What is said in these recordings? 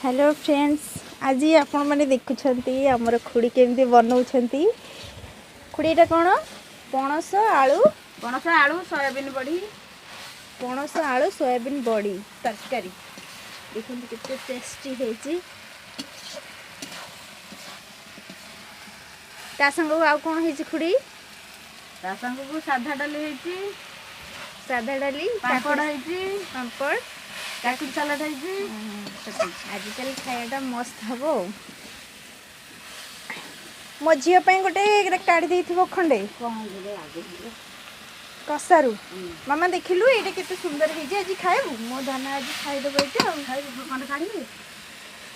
Hello friends, ଆଜି ଆପଣମାନେ ଦେଖୁଛନ୍ତି ଆମର ଖୁଡ଼ି କେମିତି ବନଉଛନ୍ତି। ଖୁଡ଼ି, ଏଇଟା କ'ଣ? ପଣସ ଆଳୁ? ପଣସ ଆଳୁ ସୋୟାବିନ୍ ବଢ଼ି। ପଣସ ଆଳୁ ସୋୟାବିନ୍ ବଡ଼ି ତରକାରୀ। ଦେଖନ୍ତୁ କେତେ ଟେଷ୍ଟି ହେଇଛି। ତା ସାଙ୍ଗକୁ ଆଉ କ'ଣ ହେଇଛି ଖୁଡ଼ି? ତା ସାଙ୍ଗକୁ ସାଧା ଡାଲି ହେଇଛି। ସାଧା ଡାଲି, ପାମ୍ପଡ଼ ହେଇଛି। ପାମ୍ପଡ଼, କାକୁଡ଼ି ସାଲାଡ଼ ହେଇଛି। ଆଜିକାଲି ଖାଇବାଟା ମସ୍ତ ହବ। ଆଉ ମୋ ଝିଅ ପାଇଁ ଗୋଟେ କାଢ଼ି ଦେଇଥିବ ଖଣ୍ଡେ କଷାରୁ। ମାମା, ଦେଖିଲୁ ଏଇଟା କେତେ ସୁନ୍ଦର ହେଇଛି। ଆଜି ଖାଇବୁ? ମୋ ଧନ ଆଜି ଖାଇଦେବ ଏଇଟା। ଆଉ ଖଣ୍ଡେ କାଢ଼ିବି?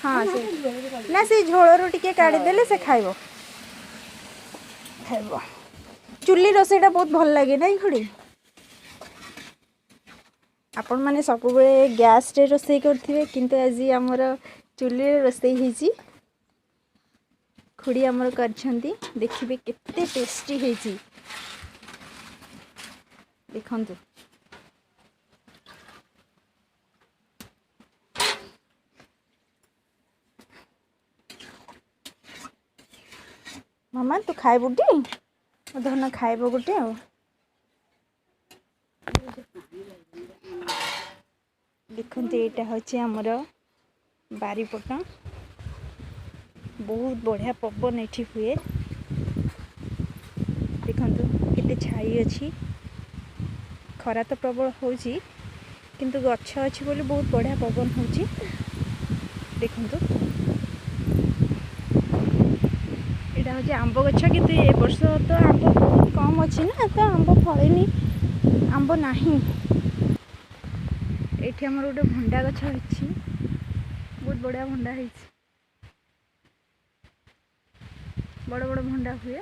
ହଁ, ସେ ନା, ସେଇ ଝୋଳରୁ ଟିକେ କାଢ଼ିଦେଲେ ସେ ଖାଇବ। ଖାଇବ। ଚୁଲି ରୋଷେଇଟା ବହୁତ ଭଲ ଲାଗେ, ନାଇଁ ଖୁଡ଼ି? ଆପଣମାନେ ସବୁବେଳେ ଗ୍ୟାସ୍ରେ ରୋଷେଇ କରୁଥିବେ, କିନ୍ତୁ ଆଜି ଆମର ଚୁଲିରେ ରୋଷେଇ ହେଇଛି। ଖୁଡ଼ି ଆମର କରିଛନ୍ତି। ଦେଖିବେ କେତେ ଟେଷ୍ଟି ହେଇଛି। ଦେଖନ୍ତୁ। ମାମା, ତୁ ଖାଇବୁ ଟି? ମୋ ଧନ ଖାଇବ ଗୋଟେ। ଆଉ ଦେଖନ୍ତୁ, ଏଇଟା ହେଉଛି ଆମର ବାରିପଟ। ବହୁତ ବଢ଼ିଆ ପବନ ଏଠି ହୁଏ। ଦେଖନ୍ତୁ କେତେ ଛାଇ ଅଛି। ଖରା ତ ପ୍ରବଳ ହେଉଛି, କିନ୍ତୁ ଗଛ ଅଛି ବୋଲି ବହୁତ ବଢ଼ିଆ ପବନ ହେଉଛି। ଦେଖନ୍ତୁ, ଏଇଟା ହେଉଛି ଆମ୍ବ ଗଛ, କିନ୍ତୁ ଏ ବର୍ଷ ତ ଆମ୍ବ ବହୁତ କମ୍ ଅଛି ନା, ତ ଆମ୍ବ ଫଳିନି, ଆମ୍ବ ନାହିଁ। ଏଇଠି ଆମର ଗୋଟେ ଭଣ୍ଡା ଗଛ ଅଛି। ବହୁତ ବଢ଼ିଆ ଭଣ୍ଡା ହେଇଛି। ବଡ଼ ବଡ଼ ଭଣ୍ଡା ହୁଏ।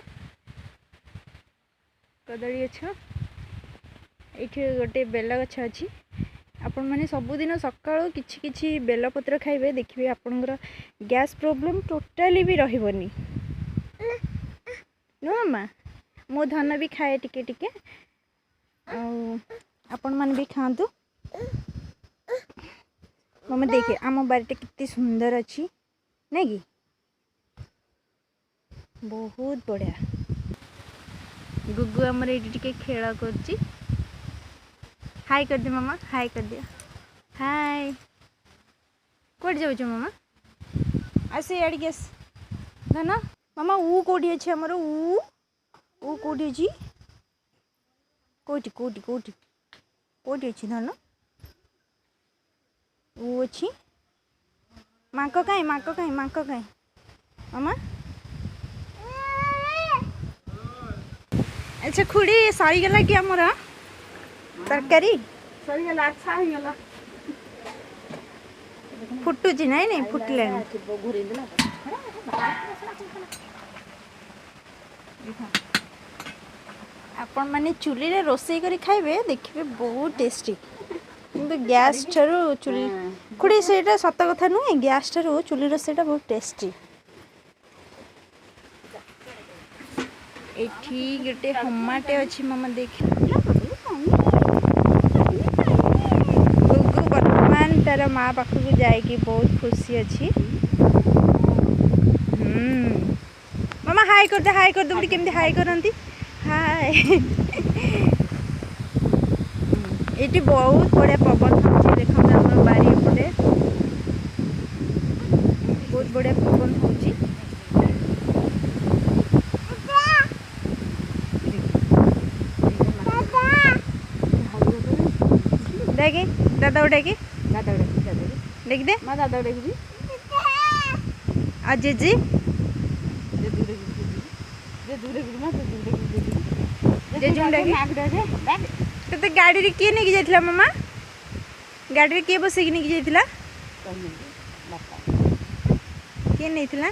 କଦଳୀ ଗଛ। ଏଇଠି ଗୋଟେ ବେଲ ଗଛ ଅଛି। ଆପଣମାନେ ସବୁଦିନ ସକାଳୁ କିଛି କିଛି ବେଲପତ୍ର ଖାଇବେ, ଦେଖିବେ ଆପଣଙ୍କର ଗ୍ୟାସ୍ ପ୍ରୋବ୍ଲେମ୍ ଟୋଟାଲି ବି ରହିବନି। ନୁହଁ ମା? ମୋ ଧନ ବି ଖାଏ ଟିକେ ଟିକେ, ଆଉ ଆପଣମାନେ ବି ଖାଆନ୍ତୁ। ମାମା, ଦେଖେ ଆମ ବାରିଟା କେତେ ସୁନ୍ଦର ଅଛି, ନାଇଁ କି? ବହୁତ ବଢ଼ିଆ। ଗୁଗୁ ଆମର ଏଇଠି ଟିକେ ଖେଳ କରୁଛି। ହାଇ କରିଦିଅ ମାମା, ହାଇ କରିଦିଅ। ହାଇ। କୁଆଡ଼େ ଯାଉଛ ମାମା? ଆସ, ଇଆଡ଼ିକି ଆସ ଧନ। ମାମା, ଉ କେଉଁଠି ଅଛି ଆମର? ଉ, ଉ କେଉଁଠି ଅଛି? କେଉଁଠି, କେଉଁଠି, କେଉଁଠି, କେଉଁଠି ଅଛି ଧନ? ଉ ଅଛି। ମାଙ୍କ କାଇଁ? ମାଙ୍କ କାଇଁ? ମାଙ୍କ କାଇଁ ମାମା? ଆଚ୍ଛା ଖୁଡ଼ି, ସରିଗଲା କି ଆମର ତରକାରୀ? ସରିଗଲା, ଆଚ୍ଛା ହେଇଗଲା। ଫୁଟୁଛି? ନାଇଁ ନାଇଁ, ଫୁଟିଲାଣି। ଆପଣମାନେ ଚୁଲିରେ ରୋଷେଇ କରି ଖାଇବେ, ଦେଖିବେ ବହୁତ ଟେଷ୍ଟି। କିନ୍ତୁ ଗ୍ୟାସ୍ ଠାରୁ ଚୁଲି, ଖୁଡ଼ି, ସେଇଟା ସତ କଥା ନୁହେଁ? ଗ୍ୟାସ୍ ଠାରୁ ଚୁଲି ରୋଷେଇଟା ବହୁତ ଟେଷ୍ଟି। ଏଠି ଗୋଟେ ହମାଟେ ଅଛି। ମାମା, ଦେଖ। ଗୁଗୁ ବର୍ତ୍ତମାନ ତାର ମା ପାଖକୁ ଯାଇକି ବହୁତ ଖୁସି ଅଛି। ମାମା, ହାଇ କରିଦେ, ହାଇ କରିଦେ। ଗୋଟେ କେମିତି ହାଇ କରନ୍ତି? ହାଇ। ଏଇଠି ବହୁତ ବଢ଼ିଆ ପବନ ହେଉଛି। ଦେଖନ୍ତୁ, ଆମର ବାରି ଏପଟେ ବହୁତ ବଢ଼ିଆ ପବନ ହେଉଛି। ଡାକେ ଦାଦା, ଡାକେ। ଦାଦା ଡାକି, ଦାଦା। ଡାକିଦେ। ମା, ଦାଦା ଡାକିବି। ଆଉ ଜେଜେ? ଜେଜୁ ଡାକିବି, ଜେଜୁ ଡାକିବି ମା, ଜେଜୁ ଡାକିବି। ଜେଜୁଙ୍କୁ ଡାକେ। ମାକୁ ଡାକେ, ଡାକେ। ତୋତେ ଗାଡ଼ିରେ କିଏ ନେଇକି ଯାଇଥିଲା ମାମା? ଗାଡ଼ିରେ କିଏ ବସେଇକି ନେଇକି ଯାଇଥିଲା? ବାପା। କିଏ ନେଇଥିଲା?